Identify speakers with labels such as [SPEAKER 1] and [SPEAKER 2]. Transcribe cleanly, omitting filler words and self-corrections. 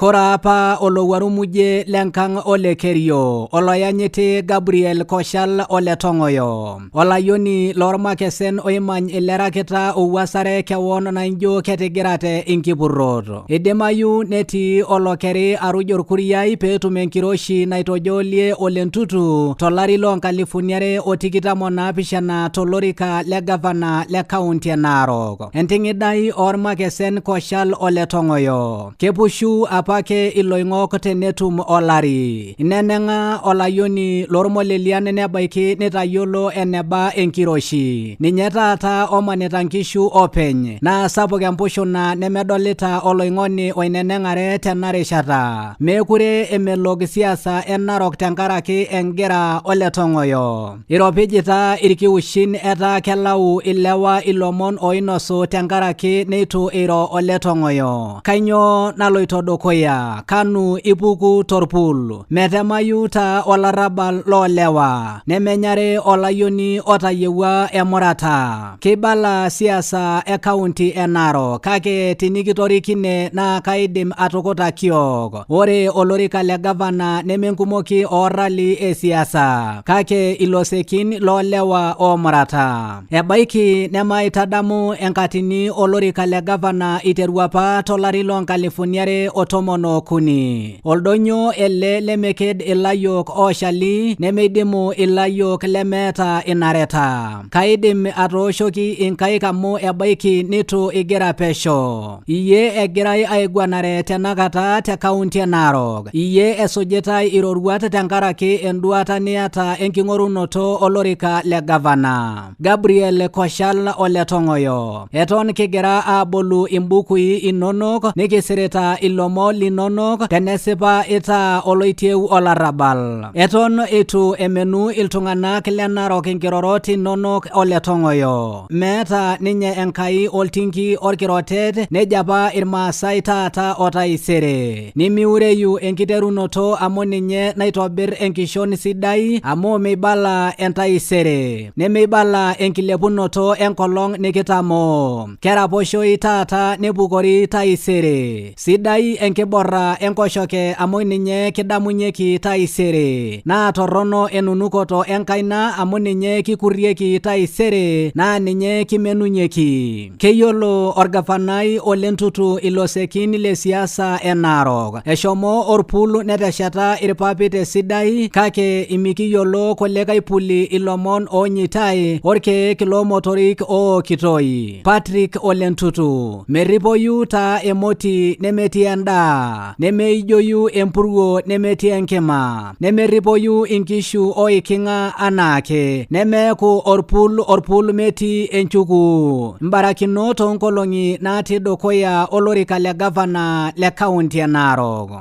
[SPEAKER 1] Kore apa olowuaru muje lenkang ole Kerio, oloyanyiti Gabriel Koshal ole Tong'oyo, olayioni loormakesen oimany ilerakita owuasare kewon naijo ketigirate inkipurrot. Eidimayu netii olokeri aruj orkuriai peetum enkiroshi naitojolie Ole Ntutu tolari loo nkalifuni are o tikitam o naapishana tolorika le gavana le kaunti e Narok. Enting'idai oormakesen Koshal ole Tong'oyo. Kepushu apake iloing'ok tenetum olari. Ineneng'a olayioni lormolelian nebaiki neitayiolo eneba enkiroshi. Ninye taata omanita nkishu openy. Naa sapuk empushuna nemedolita oloing'oni oineneng'are tena rishata. Meekure emelok siasa e Narok tenkaraki engira ole Tong'oyo. Iropijita irkiushin etaa kelau ilewa ilomon oinosu tenkaraki neitu eiro ole Tong'oyo. Kainyoo naloito dukuya? Kanu ipuku torpul? Metemayu taa olarrabal loo lewa, nemenyare olayioni otayiewua emurata. Keibala siasa e kaunti e Narok, kake tinikitorikine naa kaidim atukuta kiok. Ore olorika le gavana nemenkumoki oo rali e siasa, kake ilosekin loo lewa oomurata. Ebaiki nemaitadamu enkatini olorika le gavana iteru apa tolari loo nkalifuni are o tomon ookuni. Oldonyio ele lemeked ilayiok ooshali nemeidimu ilayiok lemeeta inareta. Kaidim atooshoki inkaik amu ebaiki nitu igira pesho. Iyie egirai aiguanare tenakata te kaunti e Narok. Iyie esujitai iroruat tenkaraki enduata niata enking'orunoto olorika le gavana. Gabriel Koshal ole Tong'oyo. Eton kigira aabolu imbukui inonok nikisirita ilomon linonok tenesipa itaa oloitieu olarrabal. Eton eitu emenu iltung'anak le Narok inkirorot inonok ole Tong'oyo. Meeta ninye Enkai oltinki orkirotet nejo apa Irmaasai taata o taisere. Nimiureyu enkiterunoto amu ninye naitobir enkishon sidai amu meibala entaisere. Nemeibala enkilepunoto enkolong nikitamoo. Keraposhoi taata nepukori taisere. Sidai enkiborra enkoshoke amu ninye kidamunyeki taisere. Naa torrono enunukoto enkaina amu ninye kikurrieki taisere naa ninye kimenunyeki. Keyiolo orgavanai Ole Ntutu ilosekin le siasa e Narok. Eshomo orpul netesheta irpapit esidai kake imikiyiolo kulikae puli ilomon oonyitai orkeek loomotorik ookitoi. Patrick Ole Ntutu. Merripoyu taa emoti nemetii endaa, nemeijoyu empuruo nemetii enkima, nemerripoyu inkishu oiking'a anaake, nemeeku orpul orpul metii enchukuu. Mbarakinot oonkolong'i naatii dukuya olorika le gavana le kaunti e Narok.